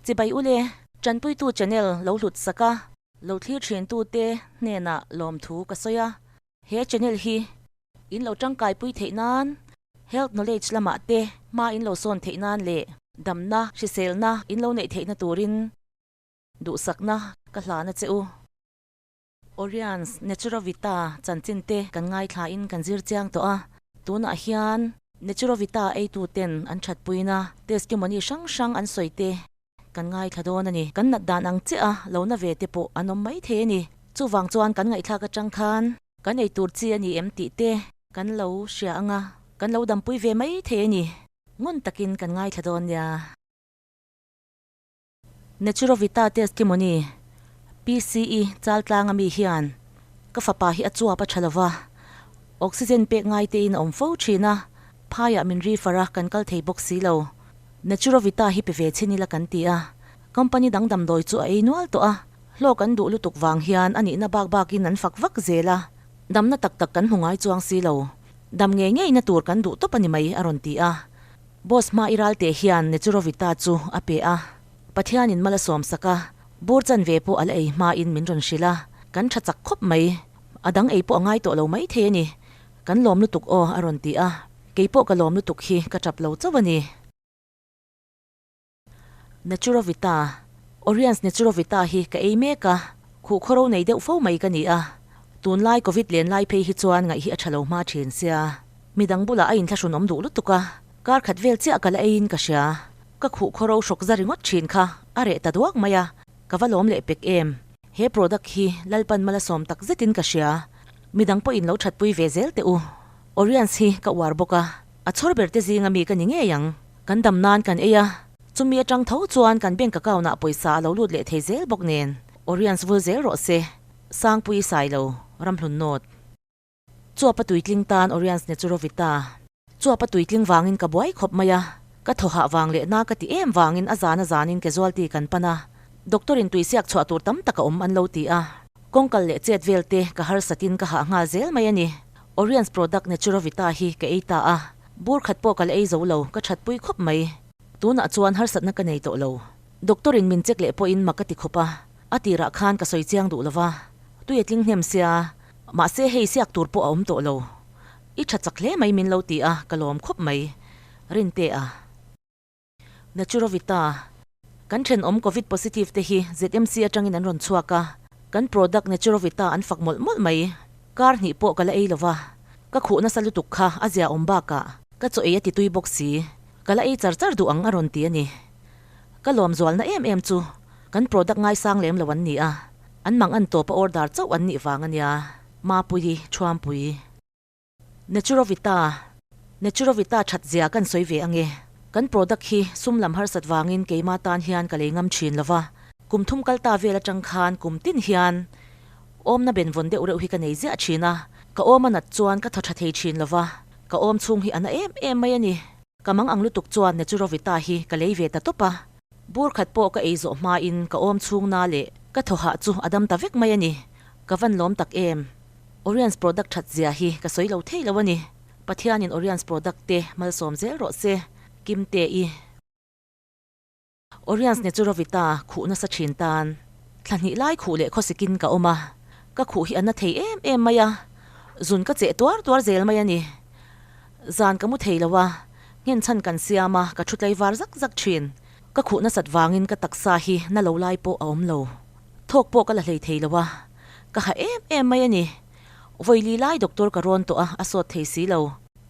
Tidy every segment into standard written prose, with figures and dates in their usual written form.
Chibai ule, Tanpuitu channel lo hlut sak a, lo thlir thin tute hnenah lawmthu ka sawi a. He channel hi in lo tangkaipui theih nan, health knowledge lamah te hma in lo sawn theih nan leh damna hriselna in lo neih theihna turin duhsakna ka hlan a che u. Oriens Naturovita chanchin te kan ngaithlain kan zir chiang tawh a, tunah hian Naturovita eituten an thatpuina testimony hrang hrang an sawi te kan ngaithla dawn a ni. Kan nat dan ang chiah a lo na ve te pawh an awm mai thei a ni. Chuvang chuan kan ngaihthlak atang khan kan ei tur chi a ni em tih te kan lo hria ang a, kan lo dampui ve mai thei a ni. Ngun takin kan ngaithla dawn nia. Naturovita testimony, PCE Chaltlanga mi hian ka fapa hi a chuap a tha lova, oxygen pek ngai tein a awm fo thin a, phaiah min refer a kan kal thei bawk si lo. Naturovita hi pe ve chhin ila kan ti a, company dang damdawi chu a ei nual tawh a, hlawk an duh lutuk vang hian a nihna bak bakin an fak vak zel a, damna tak tak kan hmu ngai chuang si lo. Dam ngei ngeina tur kan duh tawp a ni mai a rawn ti a. Boss hma i ralte hian Naturovita chu a pe a, Pathianin mal a sawm sak a, bur chanve pawh a la ei hmain min rawn hrilh a, kan tha chak khawp mai. A dang ei pawh a ngai tawh lo mai thei a ni. Kan lawm lutuk aw a rawn ti a, kei pawh ka lawm lutuk hi ka tap lo chauh a ni. Naturovita, Oriens Naturovita hi ka ei mek a, khuh khawro nei deuh fo mai ka ni a, tunlai Covid len lai phei hi chuan ngaih hi a tha lo hma thin sia, midang bulah a inthlahrun awm duh lutuk a, kar khat vel chiah ka la eiin ka hria, ka khuh khawro hrawk za ringawt thin kha a reh ta duak mai a, ka va lawm leh pek em. He product hi Lalpan mala sawm tak zetin ka hria. Midang pawhin lo thatpui ve zel teh u. Oriens hi ka uar bawk a, a chhawr ber te zinga mi ka ni ngei ang. Kan dam nan kan ei a, chumi atang tho chuan kan bank account ah pawisa a lo lut leh thei zel bawk nen. Oriens vul zel rawh se. Sangpui Sailo, Ramhlun North. Chuapa tuitling tan Oriens Naturovita. Chuapa tuitling vangin ka buai khawp mai a, ka thaw hah vang leh na ka ti em vangin a zan a zanin casualty kan pan a, doctor in tuisiak chhuah tur tam tak a awm an lo ti a, kawngkal leh chet vel te ka harsatin ka hah nghal zel mai a ni. Oriens product Naturovita hi ka ei ta a, bur khat pawh ka la ei zo lo, ka thatpui khawp mai. Tunah chuan harsatna ka nei tawh lo. Doctor in min check leh pawhin mak ka ti khawp a, a tirah khan ka sawi chiang duh lova, tui a tling hnem sia, mahse hei siak tur pawh a awm tawh lo. I tha chak hle mai min lo ti a, ka lawm khawp mai. Rinte a. Naturovita, Kan thenawm Covid positive te hi ZMC atangin an rawn chhuak a, kan product Naturovita an fak mawlh mawlh mai. Kar hnih pawh ka la ei lova, ka khuh nasa lutuk kha a zia awm bakah ka chaw ei a ti tui bawk si, ka la ei char char duh ang a rawn ti a ni. Ka lawm zualna em em chu kan product ngaisang lem lo an ni a, an mang an tawp a order chauh an nih vang a nia. Mapuii Thuampui. Naturovita, Naturovita that zia kan sawi ve ange. Kan product hi sum lam harsat vangin keima tan hian ka lei ngam thin lova. Kum thum kal ta vel atang khan kum tin hian awmna ben vawn deuh reuh hi ka nei ziah thin a. Ka awm a nat chuan ka thaw tha thei thin lova, ka awm chhung hi a na em em mai a ni. Ka mang ang lutuk chuan Naturovita hi ka lei ve ta tawp a. Bur khat pawh ka ei zawh hmain ka awm chhung na leh ka thaw hah chu a dam ta vek mai a ni. Ka van lawm tak em. Oriens product that zia hi ka sawi lo thei lo a ni. Pathianin Oriens product te malsawm zel rawh se. Kim te i. Oriens Naturovita khuh nasa thin tan. Thla hnih lai khuh leh khawsikin ka awm a. Ka khuh hi a na thei em em mai a. Zun ka cheh tuar tuar zel mai a ni. Zan ka mu thei lo a. Nghenchhan kan siam a, ka thu tlaivar zak zak thin. Ka khuh nasat vangin ka taksa hi na lo lai pawh a awm lo. Thawk pawh ka la hlei thei lo a. Ka ha em em mai a ni. Vawi li lai doctor ka rawn tawh a, a sawt thei si lo.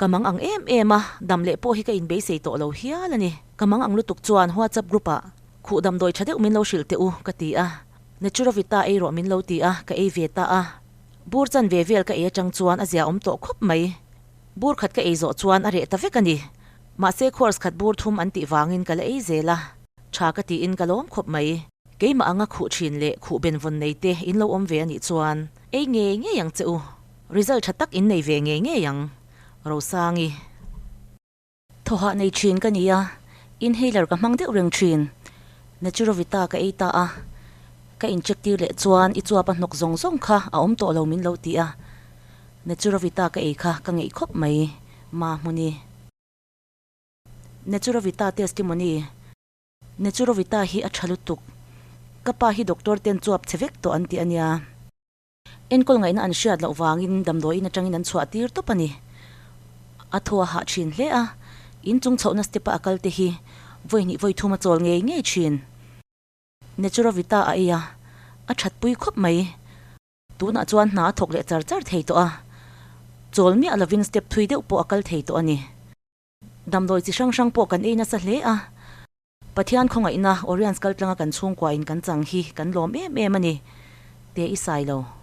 Ka mang ang em em a, dam leh pawh hi ka inbeisei tawh lo hial a ni. Ka mang ang lutuk chuan WhatsApp group ah khuh damdawi tha deuh min lo hrilh teh u ka ti a. Naturovita ei rawh min lo ti a, ka ei ve ta a. Bur chanve vel ka ei atang chuan a zia awm tawh khawp mai. Bur khat ka ei zawh chuan a reh ta vek a ni. Mahse course khat bur thum an tih vangin ka la ei zel a. Tha ka tiin ka lawm khawp mai. Keimah anga khuh thin leh khuh ben vawn nei te in lo awm ve a nih chuan ei ngei ngei ang che u. Result tha tak in nei ve ngei ngei ang. Rosangi. Thawhah nei thin ka ni a, inhaler ka hmang deuh reng thin. Naturovita ka ei ta a, ka incheck tir leh chuan i chuap a hnawk zawng zawng kha a awm tawh lo min lo ti a. Naturovita ka ei kha ka ngeih khawp mai, Ma Hmuni. Naturovita testimony. Naturovita hi a tha lutuk. Ka pa hi doctor ten chuap chhe vek tawh an ti a nia. Enkawl ngaihna an hriat loh vangin damdawiin atangin an chhuah tir tawp a ni. A thaw a hah thin hle a, inchung chhohna step a a kal te hi vawi hnih vawi thum a chawl ngei ngei thin. Naturovita a ei a, a thatpui khawp mai. Tunah chuan hna a thawk leh char char thei tawh a, chawl miah lovin step thui deuh pawh a kal thei tawh a ni. Damdawi chi hrang hrang pawh kan ei nasa hle a. Pathian khawngaihna Oriens kaltlanga kan chhungkuain kan chang hi kan lawm em em a ni, te i sai lo.